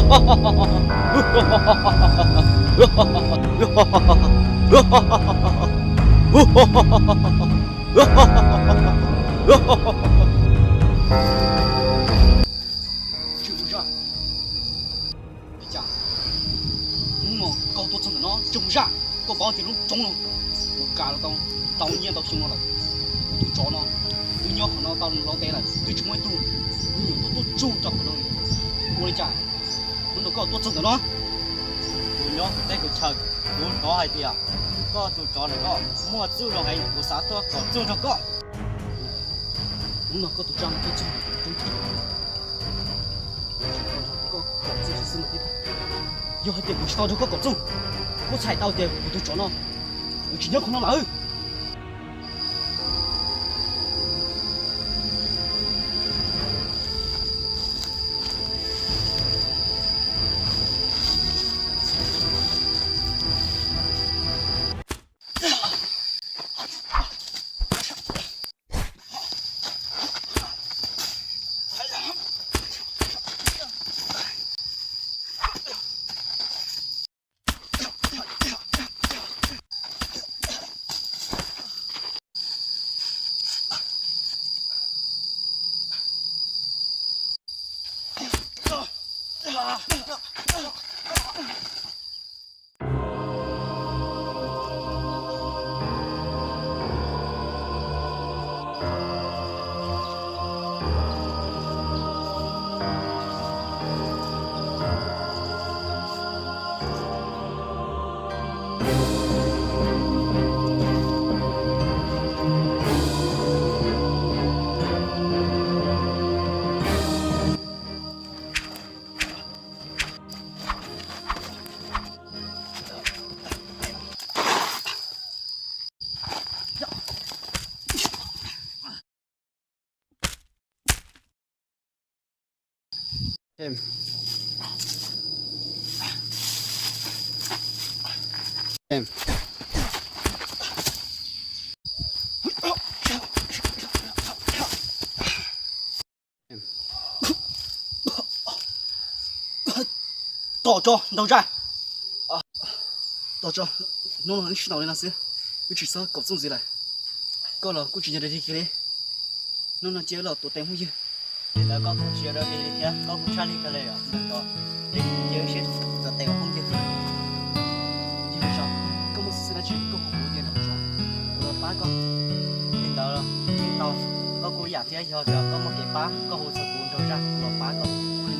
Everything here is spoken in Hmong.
Tsis ua zaj. Li cas? Hnub no koj tuaj txog ntawm no tsis ua zaj, koj paub tias lub roob no kuv kav los tau ntau niaj ntau xyoo no lawm. Kuv tus tsov no twb nyob qhov no tau los ntev lawm, twb tsis muaj ib tug me nyuam tuaj tuaj tsuj rau qhov no li. Ua li cas hnub no koj tuaj txog ntawm no? Kuv nyob kuv teb kuv chaw, kuv hnov hais tias koj tus tsov no koj muaj txuj loo heev, kuv xav tuaj kom txuj nrog koj. Hnub no koj tus tsov no tuaj txog ntawm kuv roob thib, kuv tsis tau nrog koj kom txuj xwb xwb no thiab. Yog hais tias kuv tsis tau nrog koj kom txuj, koj txhais tau tias kuv tus tsov no yuav tsis nyob qhov no lawm. Tom tso nraug zaj. Tom tso, hnub no wb sib ntaus li no xwb, wb tsis txhob kom txuj ntxiv lawm. Koj los kuj tsis nyob deb kiag li. Hnub no cia wb los tuav tes phooj ywg. Li ntawd koj kuj tsis nyob deb li thiab, koj kuj tshaj li kawg li os nraug zaj. Ces cia wb sib tuav tes ua phooj ywg. Yog li no, koj muaj xov xwm dab tsi koj hu kuv tias nraug zaj, kuv los pab koj. Li ntawd los yeej tau, koj kuj ib yam thiab, yog tias koj muaj kev pab koj hu txog kuv nraug zaj, kuv los pab koj. Ua li